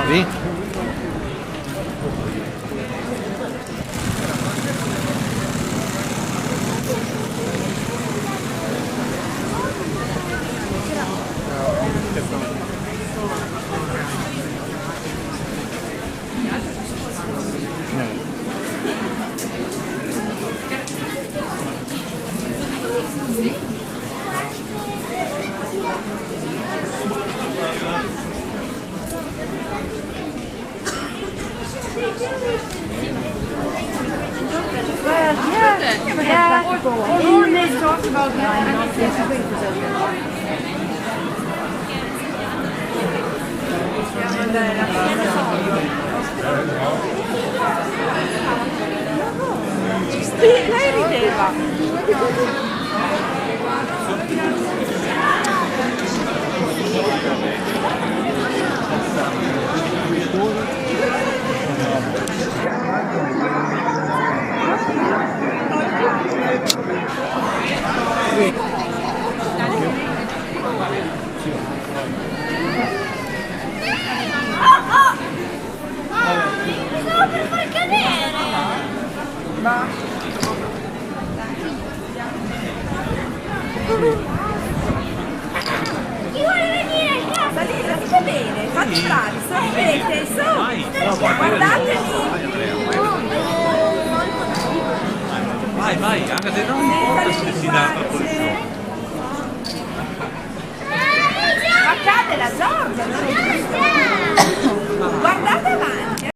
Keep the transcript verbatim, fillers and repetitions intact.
Sì. Sì, lei rideva. Ma chi vuole venire a casa? Salite, state bene, fate bravi, sorridete, su, guardatemi. Vai, vai, anca se no. Sì, salite qua, sì. Ma cade la Giorgia, no?